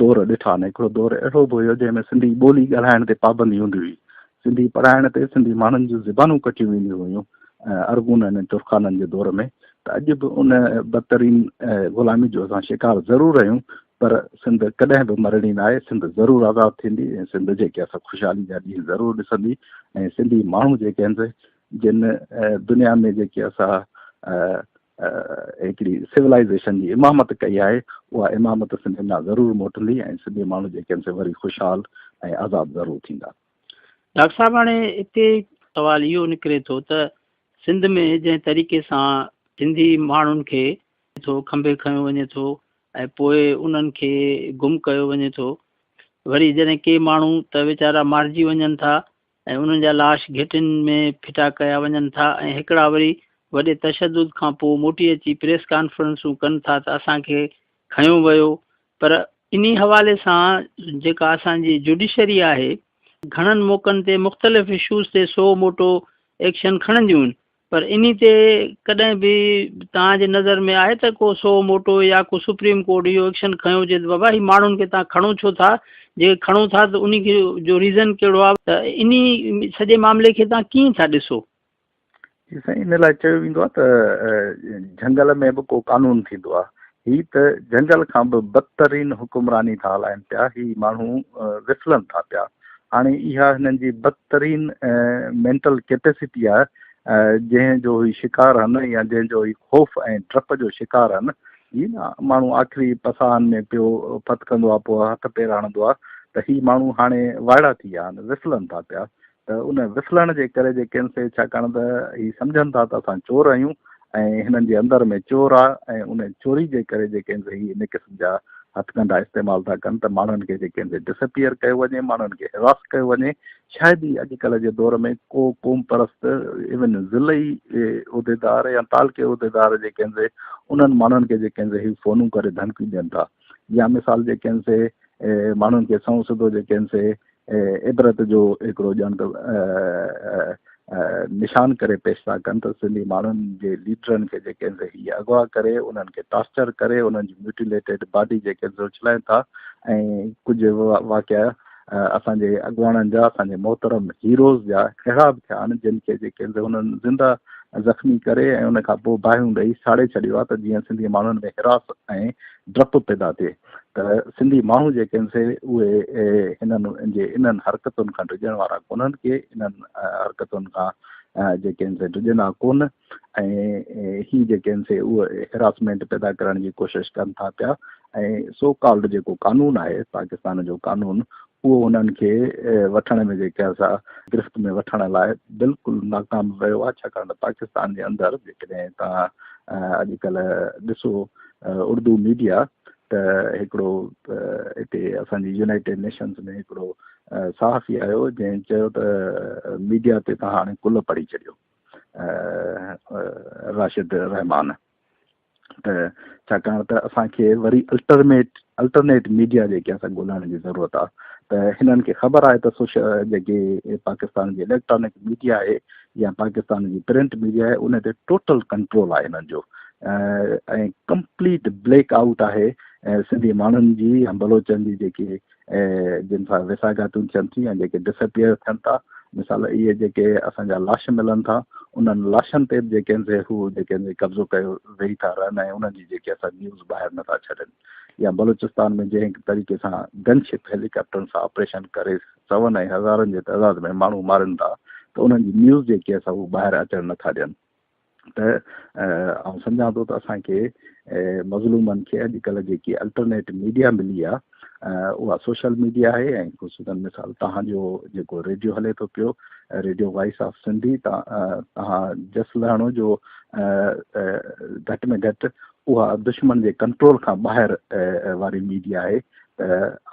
دور ڏٺا آهن. هڪڙو دور اهڙو به هيو جنهن ۾ سنڌي ٻولي ڳالهائڻ تي پابندي هوندي هئي. سنڌي پڙهائڻ تي سنڌي ماڻهن جون زبانون ڪٽيون وينديون هيون ارغونن ۽ ترخانن جي دور ۾ ته اڄ به ان بدترين غلامي جو اسان شڪار ضرور آهيون پر سنڌ ڪڏهن به مرڻي ناهي، سنڌ ضرور آزاد ٿيندي ۽ سنڌ جيڪي آهي سا خوشحالي جا ڏينهن ضرور ڏسندي ۽ سنڌي ماڻهو جيڪي آهن سي جن دنيا ۾ جيڪي آهي سا هڪڙي سولائيزيشن جي امامت ڪئي آهي اها امامت سنڌين ڏانهن ضرور موٽندي ۽ سنڌي ماڻهو جيڪي آهن سي وري خوشحال ۽ آزاد ضرور ٿيندا. ڊاڪٽر صاحب هاڻي هتي سوال اهو نڪري ٿو ته سنڌ ۾ جنهن طريقي سان سنڌي ماڻهن کي ٿو کنڀي کنيو وڃي ٿو ۽ پوء انهن کي گم ڪيو وڃي ٿو. وري جڏهن ڪي ماڻهو ته ويچارا مارجي وڃن ٿا ۽ انهن جا لاش گهٽين ۾ ڦٽا ڪيا وڃن ٿا ۽ هڪڙا وري وڏي تشدد کان پوء موٽي اچي پريس ڪانفرنسون ڪن ٿا ته اسان کي کنيو ويو پر انهي حوالي سان جيڪا اسان جي جوڊيشري آهي گهڻن موقعن تي مختلف اشوز تي سو موٽو ايڪشن کڻنديون آهن پر انهي تي ڪڏهن به توهان جي نظر ۾ آهي ته ڪو سو موٽو يا ڪو سپريم ڪورٽ اهو ايڪشن کنيو هجي ته بابا هي ماڻهن کي توهان کڻو ڇو ٿا جي کڻو ٿا ته انهي کي جو ريزن ڪهڙو آهي ته انهي سڄي معاملي کي توهان ڪيئن ٿا ڏسو؟ جي سائين ان لاء چيو ويندو آهي ته جهنگل ۾ به ڪو قانون ٿيندو آهي هي ته جهنگل کان به بدترين حڪمراني ٿا هلائن پيا هي ماڻهو وڦلن ٿا پيا هاڻي اها هنن جي بدترين مينٽل ڪيپيسٽي آهي جنهن جو هي شڪار آهن يا جنهن جو هي خوف ۽ ڊپ جو شڪار آهن جي نه ماڻهو آخري پساهن ۾ پيو ڦٿڪندو آهي پوء هٿ پير هڻندو آهي ته هي ماڻهو هاڻي وائڙا ٿي ويا آهن وڦلن ٿا پيا ته ان وڦلڻ جي ڪري جيڪي آهن سي ڇاڪاڻ ته هي سمجهن ٿا ته اسان چور آهيون ۽ هنن جي اندر ۾ چور آهي ۽ ان چوري جي ڪري جيڪي آهن سي هي ان قسم جا هٿڪنڊا استعمال ٿا ڪن ته ماڻهن کي جيڪي آهن سي ڊسپيئر ڪيو وڃي، ماڻهن کي حراس ڪيو وڃي، شايد ئي اڄڪلهه جي دور ۾ ڪو قومپرست ايون ضلعي عهديدار يا تعلقي عهديدار جيڪي آهن سي انهن ماڻهن کي جيڪي آهن سي هي فونون ڪري ڌمڪيون ڏين ٿا يا مثال جيڪي آهن سي ماڻهن کي سنئون سڌو جيڪي آهن سي عبرت جو هڪڙو ڄڻ ته نشان ڪري پيش ٿا ڪن ته سنڌي ماڻهن جي ليڊرن کي جيڪي آهن سي هي اغوا ڪري انهن کي ٽارچر ڪري انهن جي ميوٽيليٽيڊ باڊي جيڪي آهن سي اڇلائين ٿا ۽ ڪجهه واقعا اسان جي اڳواڻن جا اسان جي محترم هيروز جا اهڙا به ٿيا آهن جن کي جيڪي آهن سي انهن زنده زخمي ڪري ۽ ان کان پوء باهيون ڏئي ساڙي ڇڏيو آهي ته جيئن سنڌي ماڻهن ۾ هراس ۽ ڊپ پيدا ٿئي ته سنڌي ماڻهو جيڪي آهن سي اهي هنن جي انهن حرڪتن کان ڊڄڻ وارا ڪونهن ڪي انهن حرڪتن کان جيڪي آهن سي ڊڄندا ڪونه ۽ هي جيڪي آهن سي اهي هراسمينٽ پيدا ڪرڻ جي ڪوشش ڪن ٿا پيا ۽ سو ڪالڊ جيڪو قانون آهي پاڪستان جو قانون اهو انهن کي وٺڻ ۾ جيڪي آهي سا گرفت ۾ وٺڻ لاء بلڪل ناڪام ويو آهي ڇاڪاڻ ته پاڪستان جي اندر جيڪڏهن توهان اڄڪلهه ڏسو اردو ميڊيا ته هڪڙو هتي اسان جي يونائيٽيڊ نيشنز ۾ هڪڙو صحافي آيو جنهن چيو ته ميڊيا تي توهان هاڻي ڪل پڙهي ڇڏيو راشد رحمان ته ڇاڪاڻ ته اسان کي وري الٽرميٽ الٽرنيٽ ميڊيا جيڪي اسان ڳولڻ جي ضرورت آهي ته هنن کي خبر آهي ته سوشل جيڪي پاڪستان جي اليڪٽرانڪ ميڊيا آهي يا پاڪستان جي پرنٽ ميڊيا آهي ان تي ٽوٽل ڪنٽرول آهي هنن جو ۽ ڪمپليٽ بليڪ آئوٽ آهي سنڌي ماڻهن جي يا بلوچن جي جيڪي جن سان ويساگهاتون ٿين ٿيون يا جيڪي ڊسپيئر ٿين ٿا مثال اهي جيڪي اسان جا لاش ملن ٿا انهن لاشن تي به جيڪي آهن سي هو جيڪي آهن سي قبضو ڪيو ويهي ٿا رهن ۽ انهن جي جيڪي اسان نيوز ٻاهر نٿا ڇڏن يا بلوچستان ۾ جنهن طريقي سان گن شپ هيليڪاپٽرن سان آپريشن ڪري سون ۽ هزارن جي تعداد ۾ ماڻهو مارين ٿا ته انهن جي نيوز جيڪي آهي سا هو ٻاهر اچڻ نٿا ڏين ته آئون سمجهان ٿو ته اسان کي مظلومن کي اڄڪلهه جيڪي الٽرنيٽ ميڊيا ملي آهي اها سوشل ميڊيا آهي ۽ خصوصن مثال تهان جو جيڪو ريڊيو هلي ٿو پيو ريڊيو وائس آف سنڌي تهان جس لهڻو جو گهٽ ۾ گهٽ اها دشمن جي ڪنٽرول کان ٻاهر واري ميڊيا آهي. ته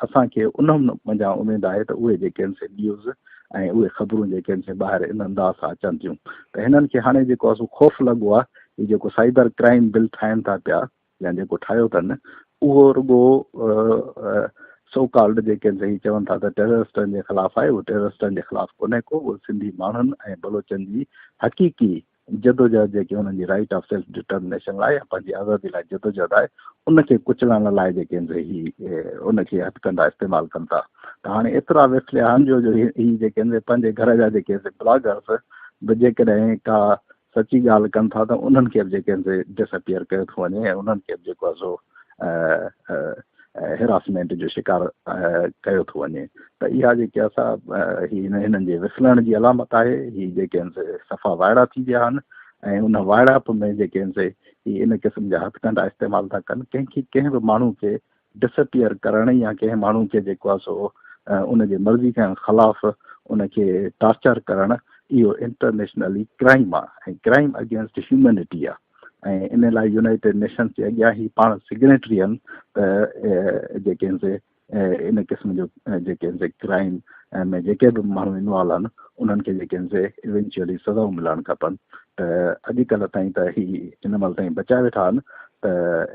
اسان کي ان منجهان اميد آهي ته اهي جيڪي آهن سي نيوز ۽ اهي خبرون جيڪي آهن سي ٻاهر ان انداز سان اچن ٿيون ته هنن کي هاڻي جيڪو آهي سو خوف لڳو آهي هي جيڪو سائبر ڪرائيم بل ٺاهين ٿا پيا يا جيڪو ٺاهيو اٿن اهو رڳو سو ڪالڊ جيڪي آهن سي هي چون ٿا ته ٽيررسٽن جي خلاف آهي اهو ٽيررسٽن جي خلاف ڪونهي ڪو اهو سنڌي ماڻهن ۽ بلوچن جي حقيقي جدوجهد جيڪي انهن جي رائيٽ آف سيلف ڊٽرمنيشن لاء يا پنهنجي آزادي لاء جدوجهد آهي ان کي ڪچلڻ لاء جيڪي آهن سي هي ان کي هٿڪنڊا استعمال ڪن ٿا ته هاڻي ايترا وسليا آهن جو جو هي جيڪي آهن سي پنهنجي گهر جا جيڪي بلاگرس به جيڪڏهن ڪا سچي ڳالهه ڪن ٿا ته انهن کي به جيڪي آهن سي ڊس اپيئر ڪيو ٿو وڃي ۽ انهن کي به جيڪو آهي سو هراسمينٽ جو شڪار ڪيو ٿو وڃي ته اها جيڪي آهي سا هي هنن جي وسلڻ جي علامت آهي. هي جيڪي آهن سي صفا وائڙا ٿي ويا آهن ۽ ان وائڙائپ ۾ جيڪي آهن سي هي ان قسم جا هٿڪنڊا استعمال ٿا ڪن. ڪنهن کي ڪنهن به ماڻهو کي ڊس اپيئر ڪرڻ يا ڪنهن ماڻهو کي جيڪو آهي سو ان جي مرضي کان خلاف ان کي ٽارچر ڪرڻ اهو انٽرنيشنلي ڪرائيم آهي ۽ ڪرائيم اگينسٽ هيومينٽي آهي ۽ ان لاء يونائيٽيڊ نيشنس جي اڳيان هي پاڻ سگنيٽري آهن ته جيڪي آهن سي ان قسم جو جيڪي آهن سي ڪرائيم ۾ جيڪي به ماڻهو انوالو آهن انهن کي جيڪي آهن سي ايونچوئلي سزائون ملڻ کپن ته اڄڪلهه تائين ته هي هن مهل تائين بچائي ويٺا آهن ته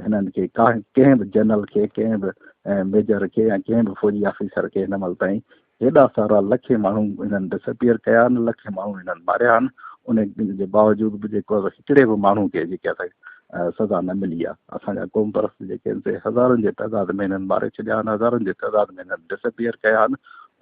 هنن کي ڪا ڪنهن به جنرل کي ڪنهن به ميجر کي يا ڪنهن به فوجي آفيسر کي هن مهل تائين هيڏا سارا لکين ماڻهو هنن ڊسپيئر ڪيا آهن لکين ماڻهو هنن ماريا آهن ان جي باوجود به جيڪو هڪڙي به ماڻهو کي جيڪي اسان سزا نه ملي آهي اسان جا قوم پرست جيڪي آهن سي هزارن جي تعداد ۾ هنن ماري ڇڏيا آهن هزارن جي تعداد ۾ هنن ڊسپيئر ڪيا آهن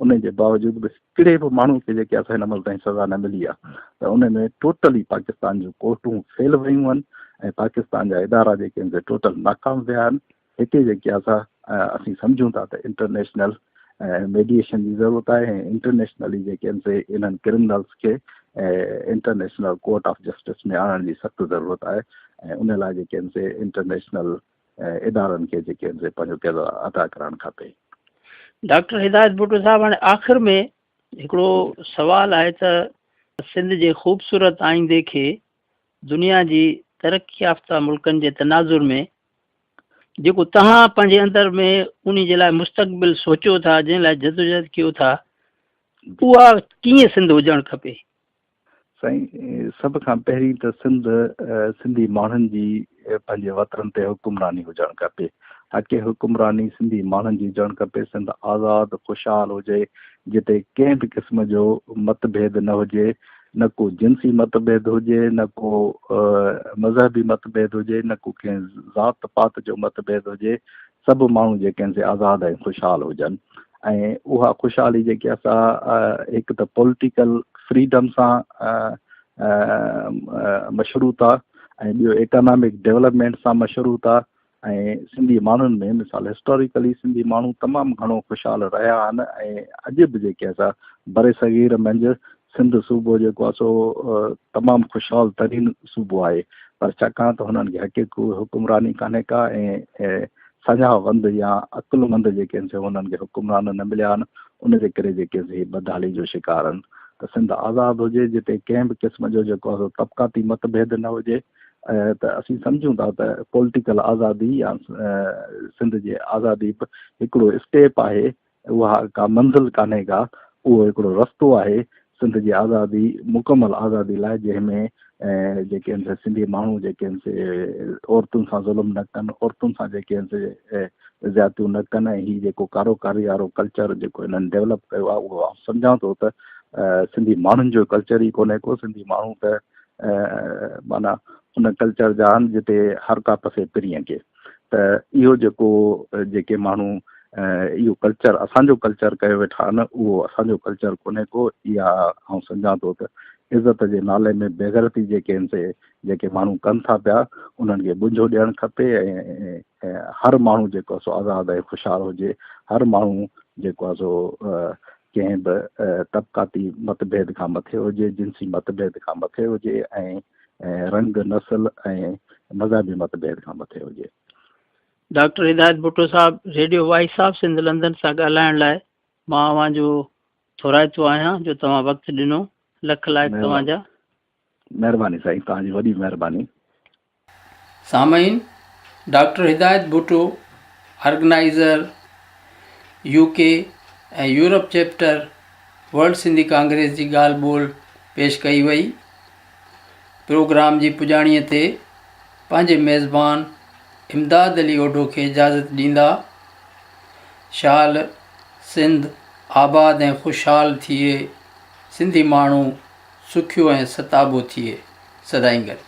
ان جي باوجود به هڪڙي به ماڻهو کي جيڪي آهي هن مهل تائين سزا نه ملي آهي ته ان ۾ ٽوٽلي پاڪستان جون ڪورٽون فيل ويون آهن ۽ پاڪستان جا ادارا جيڪي آهن سي ٽوٽل ناڪام ويا آهن هتي جيڪي آهي سا اسين سمجهون ٿا ته انٽرنيشنل ميڊيئيشن جي ضرورت آهي ۽ انٽرنيشنلي جيڪي آهن سي انهن ڪرمنلس کي انٽرنيشنل ڪورٽ آف جسٽس ۾ آڻڻ جي سخت ضرورت آهي ۽ ان لاء جيڪي آهن سي انٽرنيشنل ادارن کي جيڪي آهن سي پنهنجو ڪردار ادا ڪرڻ کپي. ڊاڪٽر هدايت ڀٽو صاحب هاڻي آخر ۾ هڪڙو سوال آهي ته سنڌ جي خوبصورت آئيندي کي دنيا جي ترقي يافته ملڪن جي تناظر ۾ جيڪو توهان پنهنجي اندر ۾ انهي جي لاء مستقبل سوچيو ٿا جنهن لاء جدوجهد ڪيو ٿا اها ڪيئن سنڌ هجڻ کپي؟ سائين سڀ کان پهرين ته سنڌ سنڌي ماڻهن جي پنهنجي وطن تي حڪمراني هجڻ کپي. حق حڪمراني سنڌي ماڻهن جي هجڻ کپي. سنڌ آزاد خوشحال هجي جتي ڪنهن به قسم جو مت ڀيد نه هجي نه ڪو جنسي مت ڀيد هجي نه ڪو مذهبي مت ڀيد هجي نه ڪو ڪنهن ذات پات جو مت ڀيد هجي سڀ ماڻهو جيڪي آهن سي آزاد ۽ خوشحال هجن. ۽ اها خوشحالي جيڪي آهي سا هڪ ته پوليٽيڪل فريڊم سان مشروط آهي ۽ ٻيو ايڪانامڪ ڊولپمينٽ سان مشروط آهي ۽ سنڌي ماڻهن ۾ مثال هسٽاريڪلي سنڌي ماڻهو تمام گهڻو خوشحال رهيا آهن ۽ اڄ به جيڪي آهي سا برصغير منجهه سنڌ صوبو جيڪو آهي سو تمام خوشحال ترين صوبو آهي پر ڇاڪاڻ ته هنن کي حقيقي حڪمراني ڪانهي ڪا ۽ ساڃاهه وند يا عقلمند جيڪي آهن سي انهن کي حڪمران نه مليا آهن ان جي ڪري جيڪي آهن سي هي بدحالي جو شڪار آهن ته سنڌ آزاد هجي جتي ڪنهن به قسم جو جيڪو آهي سو طبقاتي مت ڀيد نه هجي ته اسين سمجهون ٿا ته پوليٽيڪل آزادي يا سنڌ جي آزادي به هڪڙو اسٽيپ آهي اها ڪا منزل ڪانهي ڪا، اهو هڪڙو رستو آهي سنڌ جي آزادي، مڪمل آزادي لاء جنهن ۾ جيڪي آهن سي سنڌي ماڻهو جيڪي آهن سي عورتن سان ظلم نه ڪن، عورتن سان جيڪي آهن سي زيادتيون نه ڪن ۽ هي جيڪو ڪارو ڪاري وارو ڪلچر جيڪو هنن ڊيولپ ڪيو آهي اهو آئون سمجهان ٿو ته سنڌي ماڻهن جو ڪلچر ئي ڪونهي ڪو، سنڌي ماڻهو ته معنيٰ ان ڪلچر جا آهن جتي هر ڪا پسي پرينء کي. ته اهو جيڪو جيڪي ماڻهو اهو ڪلچر اسان جو ڪلچر ڪيو ويٺا آهن اهو اسان جو ڪلچر ڪونهي ڪو اها آئون سمجهان ٿو ته عزت جي نالي ۾ بيغيرتي جيڪي آهن سي جيڪي ماڻهو ڪن ٿا پيا انهن کي ٻنجو ڏيڻ کپي ۽ هر ماڻهو جيڪو سو آزاد ۽ خوشحال هجي هر ماڻهو جيڪو آهي سو ڪنهن به طبقاتي مت ڀيد کان مٿي هجي جنسي مت ڀيد کان مٿي هجي ۽ رنگ، نسل ۽ مذهبي مت ڀيد کان مٿي هجي. Doctor Hidayat Bhutto sahib radio voice of Sindh London سان ڳالهائڻ لاء مان اوهان جو ٿورائتو آهيان جو توهان وقت ڏنو. لک لائق توهان جا. مهرباني سائين توهان جي وڏي مهرباني. سامعين doctor Hidayat Bhutto organiser U K ۽ Europe chapter world Sindhi congress جي ڳالهه ٻولهه پيش ڪئي وئي. پروگرام جي پڄاڻيء تي پنهنجي ميزبان امداد علي اوڍو کي اجازت ڏيندا. شال سنڌ آباد ۽ خوشحال ٿئي، سنڌي ماڻهو سکيو ۽ ستابو ٿئي. سدائين گڏ.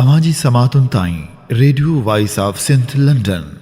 اوهان جي سماعتن تائين radio voice of Sindh London.